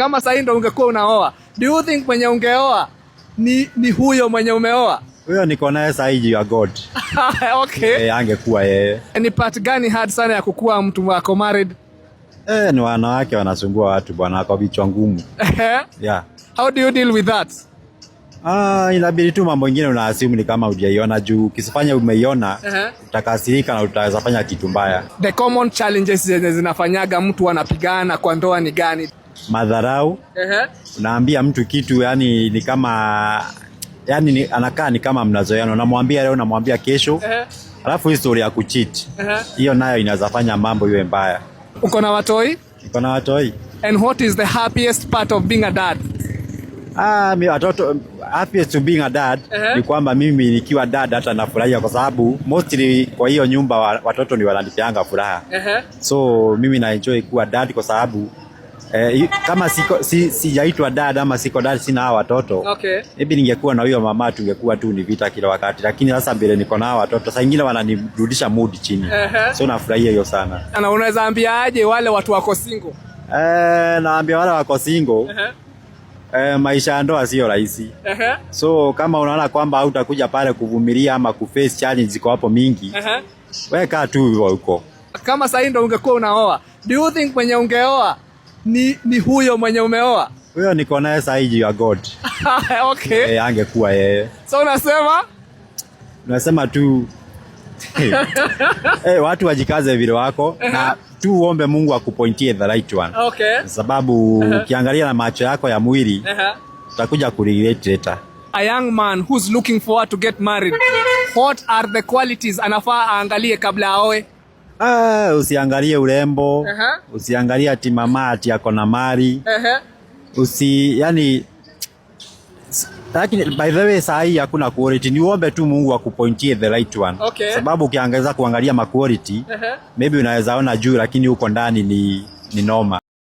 Kama sahii ndo ungekuwa unaoa, do you think mwenye ungeoa ni huyo mwenye umeoa? Huyo niko naye sahii juu ya God. Eh, angekuwa yeye. Ni part gani hard sana ya kukuwa mtu wako married? Eh, ni wanawake wanasumbua watu bwana, kwa vichwa ngumu. Yeah. How do you deal with that? Ah, inabidi tu mambo ingine unaassume ni kama hujaiona, juu ukisifanya umeiona utakasirika na utaweza fanya kitu mbaya. The common challenges zenye zinafanyaga mtu anapigana kwa ndoa ni gani? Madharau, unaambia mtu kitu, yani ni kama, yani anakaa ni kama mnazoeana, unamwambia leo, unamwambia kesho. Alafu hii story ya kucheat, hiyo nayo inaweza fanya mambo iwe mbaya. Uko na watoi? Niko na watoi. And what is the happiest part of being a dad? Ah, mi watoto, happiest to being a dad ni kwamba mimi nikiwa dad hata nafurahia kwa sababu mostly kwa hiyo nyumba watoto ni wananipeanga furaha. So mimi na enjoy kuwa dad kwa sababu kama siko sijaitwa dad ama siko dad, sina hawa watoto, maybe ningekuwa na huyo mama tungekuwa tu ni vita kila wakati, lakini sasa mbele niko na hawa watoto, saa ingine wananirudisha mood chini. So nafurahia hiyo sana. Na unaweza ambia aje wale watu wako single? Eh, naambia wale wako single, maisha ya ndoa sio rahisi. So kama unaona kwamba hautakuja pale kuvumilia ama kuface challenge ziko hapo mingi, wewe kaa tu hivyo huko. Kama sahii ndo ungekuwa unaoa, do you think mwenye ungeoa ni huyo mwenye umeoa? Huyo niko naye sahii juu ya God. Eh, angekuwa yeye. So unasema? Unasema tu watu wajikaze vile wako na tu uombe Mungu akupointie the right one. Sababu ukiangalia na macho yako ya mwili utakuja kuregret later. A young man who's looking forward to get married, what are the qualities anafaa aangalie kabla aoe? Ah, usiangalie urembo, usiangalie ati mama ati ako na mali, yani, lakini by the way, saa hii hakuna quality, ni uombe tu Mungu akupointie the right one. Sababu ukiangaza kuangalia ma quality, maybe unaweza ona juu, lakini huko ndani ni noma.